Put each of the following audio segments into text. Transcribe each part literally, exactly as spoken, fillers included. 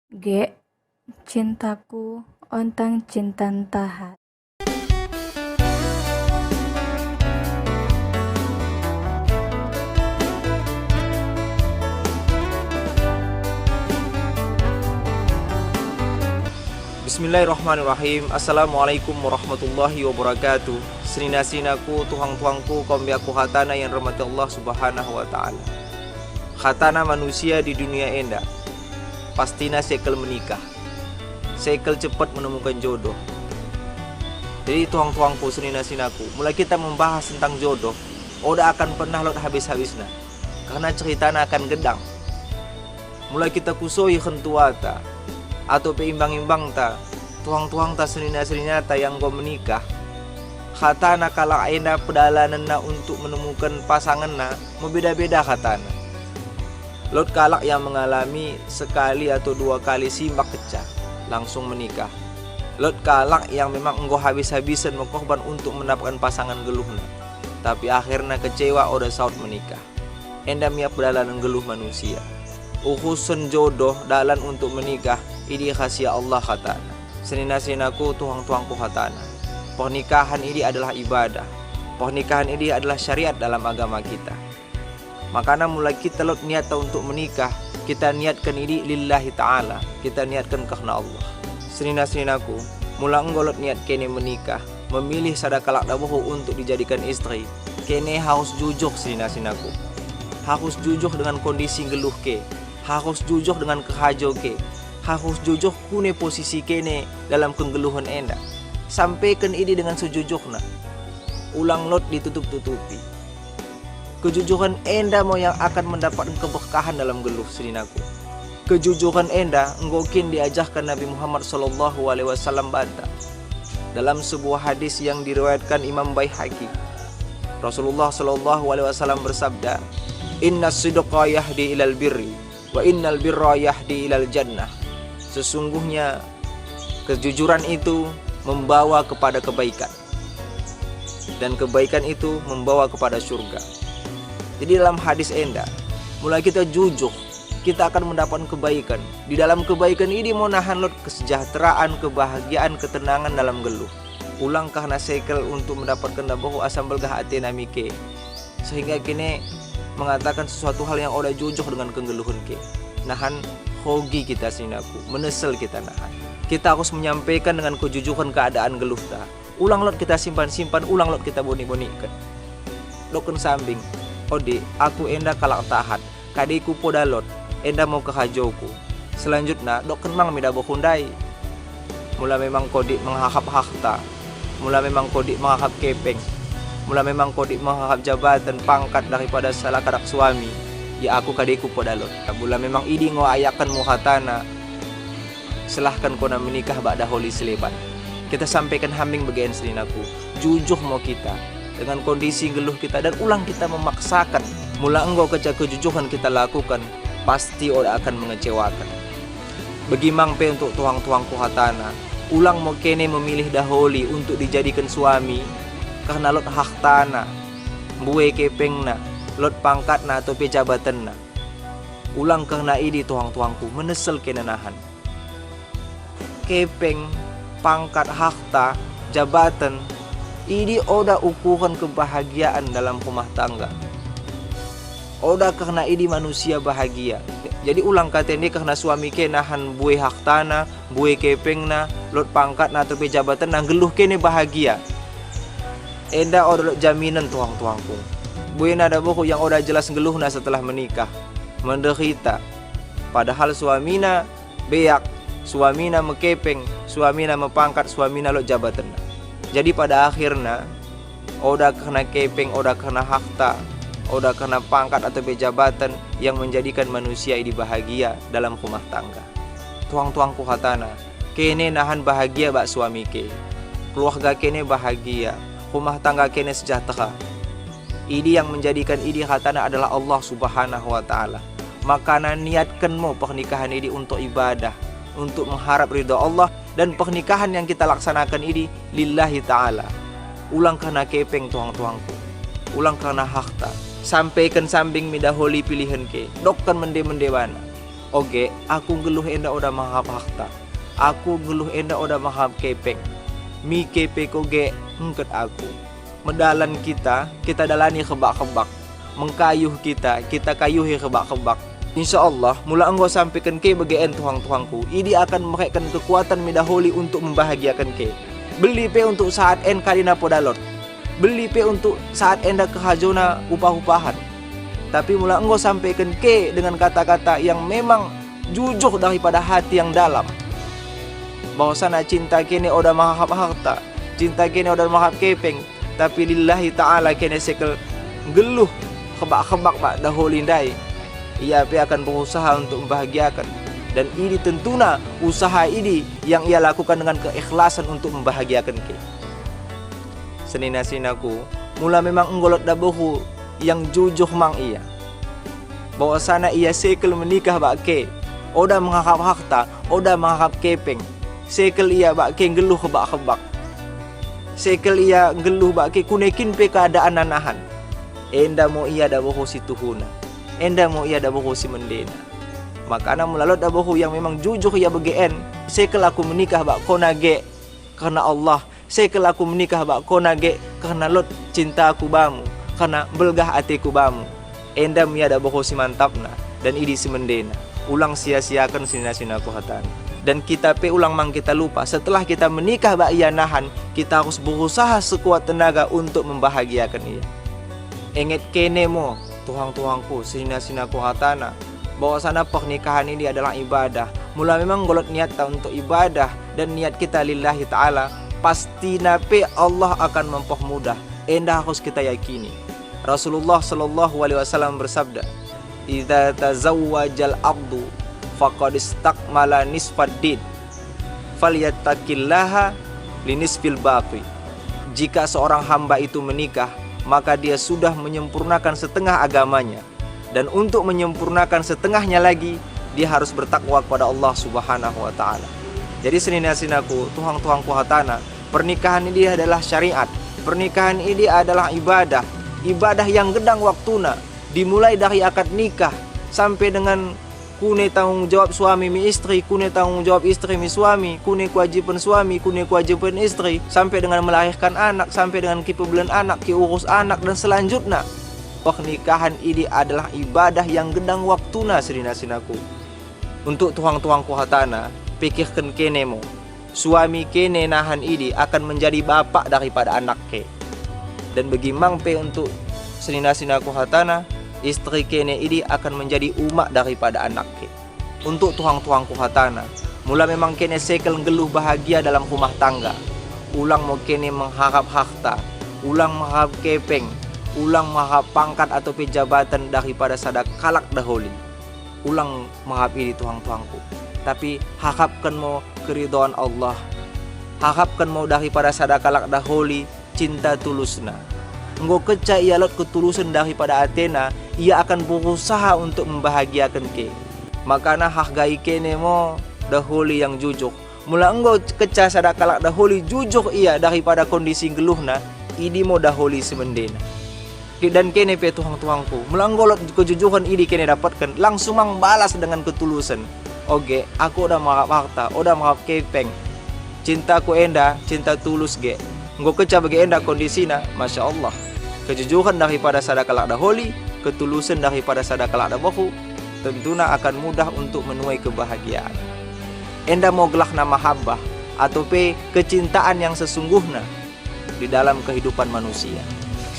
Ge, cintaku, ontang cintan tahat. Bismillahirrahmanirrahim. Assalamualaikum warahmatullahi wabarakatuh. Senina-seninaku, tuhang-tuhangku, kaum biakku hatana yang dirahmati Allah Subhanahu wa Ta'ala. Hatana manusia di dunia enda, pastina sekel menikah. Sekel cepat menemukan jodoh. Jadi, tuhang-tuhangku, senina-seninaku, mula kita membahas tentang jodoh, oda akan pernah lot habis-habisna. Karena ceritana akan gedang. Mula kita kusohi khentuata, ato pe imbang-imbangta, tuhang-tuhangta, senina-seninata yang enggo menikah, hatana kalak enda pedalanenna untuk menemukan pasanganna mebeda-beda hatana. Lot kalak yang mengalami sekali atau dua kali simbak kecha, langsung menikah. Lot kalak yang memang enggo habis-habisan mekorban untuk mendapatkan pasangan geluhna, tapi akhirna kecewa, oda saut menikah. Enda mia pedalanen geluh manusia. Urusan jodoh, dalan untuk menikah, idi rahasia Allah hatana. Senina-seninaku, tuhang-tuhangku hatana, pernikahan idi adalah ibadah. Pernikahan idi adalah syariat dalam agama kita. Makana mula kita lot niatta untuk menikah, kita niatkan idi lillahi ta'ala, kita niatkan karena Allah. Senina-seninaku, mula enggo lot niat kene menikah, memilih sada kalak daboho untuk dijadikan istri, kene harus jujur, senina-seninaku. Harus jujur dengan kondisi geluh ke, harus jujur dengan kerajo ke, harus jujur kune posisi kene dalam kenggeluhan enda. Sampaikan idi dengan sejujurna. Ulang lot ditutup-tutupi. Kejujuran enda mo yang akan mendapatkan keberkahan dalam geluh, seninaku. Kejujuran enda enggo kin diajarkan Nabi Muhammad sallallahu alaihi wasallam banta. Dalam sebuah hadis yang diriwayatkan Imam Baihaqi, Rasulullah sallallahu alaihi wasallam bersabda, "Inna sidqa yahdi ilal birri, wa innal birra yahdi ilal jannah." Sesungguhnya kejujuran itu membawa kepada kebaikan, dan kebaikan itu membawa kepada surga. Jadi dalam hadis enda, mula kita jujur, kita akan mendapatkan kebaikan. Di dalam kebaikan idi mo nahan lot kesejahteraan, kebahagiaan, ketenangan dalam geluh. Ulang karena sekel untuk mendapatkan daboho asa mbelgah ate nami ke. Sehingga kene mengatakan sesuatu hal yang oda jujur dengan kenggeluhan ke. Nahan hogi kita, seninaku, menesel kita nahan. Kita harus menyampaikan dengan kejujuran keadaan geluhta. Ulang lot kita simpan-simpan, ulang lot kita boni-bonikan. Dokken sambing, "Odi, aku enda kalak tahat, kadei ku poda lot, enda mo kerajoku." Selanjutna, dokken mang mi dabohun dai. Mula memang ko dik mengharap harta, mula memang ko dik mengharap kepeng, mula memang ko dik mengharap jabatan, pangkat daripada salah kadak suami, ya aku kadei ku poda lot. Mula memang idi ngo ayakan mu hatana, silahkan kona menikah bak daholi seleban. Kita sampaikan hambing bage en, seninaku. Jujur mo kita dengan kondisi geluh kita dan ulang kita memaksakan. Mula enggo keja kejujuran kita lakukan, pasti oda akan mengecewakan. Bagi mang pe untuk tuhang-tuhangku hatana, ulang mo kene memilih daholi untuk dijadikan suami karena lot hartana, mbue kepengna, lot pangkatna atau pe jabatanna. Ulang karena idi, tuhang-tuhangku, menesel kene nahan. Kepeng, pangkat, harta, jabatan, idi oda ukuran kebahagiaan dalam rumah tangga. Oda karena idi manusia bahagia. Jadi ulang kate ne karena suami ke nahan mbue hartana, mbue kepengna, lot pangkatna atau pe jabatanna, geluh kene bahagia. Enda oda lot jaminan, tuhang-tuhangku. Buena daboho yang oda jelas geluhna setelah menikah. Menderita. Padahal suamina beak, suamina mekepeng, suamina mepangkat, suamina lot jabatanna. Jadi pada akhirna, oda karena kepeng, oda karena harta, oda karena pangkat atau pe jabatan yang menjadikan manusia idi bahagia dalam rumah tangga. Tuhang-tuhangku hatana, kene nahan bahagia bak suami ke. Keluarga kene bahagia, rumah tangga kene sejahtera. Idi yang menjadikan idi hatana adalah Allah Subhanahu wa Ta'ala. Makana niatkan mo pernikahan idi untuk ibadah, untuk mengharap ridha Allah, dan pernikahan yang kita laksanakan idi lillahi ta'ala. Ulang karena kepeng, tuhang-tuhangku. Ulang karena harta. Sampaikan sambing mi daholi pilihan ke. Dokken mende-mende bana. Oge, aku nggeluh enda oda mahap harta. Aku nggeluh enda oda mahap kepeng. Mi kepe koge engket aku. Medalan kita, kita dalani kebak-kebak. Mengkayuh kita, kita kayuhi kebak-kebak. Insya Allah, mula enggo sampaikan ke bage en tuhang-tuhangku, idi akan mereken kekuatan mi daholi untuk membahagiakan ke. Beli pe untuk saat en kadina podalot. Beli pe untuk saat enda kehajona upah-upahan. Tapi mula enggo sampaikan ke dengan kata-kata yang memang jujur daripada hati yang dalam. Bahwasana cinta kene oda mahap harta, cinta kene oda mahap kepeng, tapi lillahi ta'ala kene sekel nggeluh kebak-kebak ba daholi ndai. Ia pe akan berusaha untuk membahagiakan. Dan idi tentuna usaha idi yang ia lakukan dengan keikhlasan untuk membahagiakan ke. Senina-seninaku, mula memang enggo lot dabohu yang jujur mang ia. Bahwasana ia sekel menikah ba ke, oda mengharap harta, oda mengharap kepeng. Sekel ia ba ke nggeluh kebak-kebak. Sekel ia nggeluh ba ke kune kin pe keadaan nanahan. Enda mo ia dabohu situhuna. Enda mo ia dabohu simendena. Makana mula lot dabohu yang memang jujur ia bage en. Sekel aku menikah ba kona ge karena Allah. Sekel aku menikah ba kona ge karena lot cintaku bamu, karena belgah ateku bamu. Enda mo ia dabohu simantapna, dan idi simendena. Ulang sia-siakan senina-seninaku hatana. Dan kita pe ulang mang kita lupa, setelah kita menikah ba ia nahan, kita harus berusaha sekuat tenaga untuk membahagiakan ia. Enget kene mo, tuhang-tuhangku, senina-seninaku hatana, bahwasana pernikahan ini adalah ibadah. Mula memang enggo lot niatta untuk ibadah dan niat kita lillahi ta'ala, pastina pe Allah akan mempermudah. Enda harus kita yakini. Rasulullah sallallahu alaihi wasallam bersabda, "Idza tazawwajal abdu faqad istakmala nisfad din, falyattaqillaha linisfil baqi." Jika seorang hamba itu menikah, maka dia sudah menyempurnakan setengah agamanya. Dan untuk menyempurnakan setengahnya lagi, dia harus bertakwa kepada Allah Subhanahu wa Ta'ala. Jadi, senina-seninaku, tuhang-tuhangku hatana, pernikahan ini adalah syariat. Pernikahan ini adalah ibadah. Ibadah yang gedang waktuna, dimulai dari akad nikah sampai dengan kune tanggung jawab suami mi istri, kune tanggung jawab istri mi suami, kune kewajiban suami, kune kewajiban istri, sampai dengan melahirkan anak, sampai dengan kipebelen anak, kiurus anak, dan selanjutnya. Pernikahan ini adalah ibadah yang gedang waktuna, senina-seninaku. Untuk tuhang-tuhangku hatana, pikirkan kene mo. Suami kene nahan ini akan menjadi bapak daripada anak ke. Dan bagi mang pe untuk senina-seninaku hatana, istri kene ini akan menjadi uma daripada anak ke. Untuk tuhang-tuhangku hatana, mula memang kene sekel nggeluh bahagia dalam rumah tangga. Ulang mo kene mengharap harta, ulang mengharap kepeng, ulang mengharap pangkat atau pe jabatan daripada sada kalak daholi. Ulang mengharap ini, tuhang-tuhangku. Tapi harapkan mo keridoan Allah. Harapkan mo daripada sada kalak daholi cinta tulusna. Enggo keca ia lot ketulusan daripada atena, ia akan berusaha untuk membahagiakan ke. Makana hargai kene mo daholi yang jujur. Mula enggo keca sada kalak daholi jujur ia daripada kondisi nggeluhna, ini mo daholi simendena. Di dan kene pe, tuhang-tuhangku, mula enggo lot kejujuran ini kene dapatkan, langsung mang balas dengan ketulusan. Oge, aku oda mengharap harta, oda mengharap kepeng. Cintaku enda, cinta tulus ge. Enggo keca bage enda kondisina, masya Allah. Kejujuran daripada sada kalak daholi, ketulusan daripada sada kalak dabohu, tentuna akan mudah untuk menuai kebahagiaan. Enda mo gelahna mahabbah, atau pe kecintaan yang sesungguhna di dalam kehidupan manusia.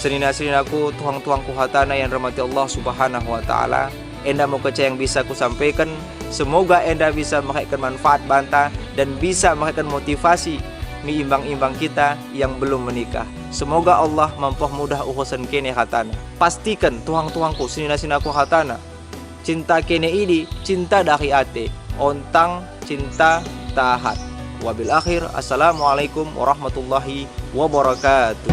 Senina-seninaku, tuhang-tuhangku hatana yang dirahmati Allah Subhanahu wa Ta'ala, enda mo keca yang bisa kusampaikan. Semoga enda bisa mereken manfaat banta dan bisa mereken motivasi mi imbang-imbang kita yang belum menikah. Semoga Allah mempermudah urusan kene hatana. Pastikan, tuhang-tuhangku, senina-seninaku hatana, cinta kene ini cinta dari ate, ontang cinta tahat. Wabil akhir, assalamualaikum warahmatullahi wabarakatuh.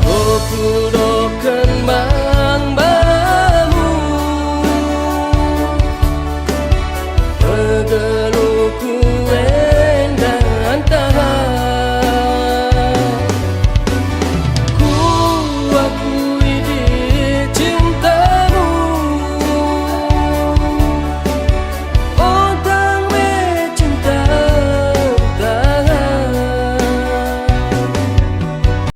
Rokul doken mang ba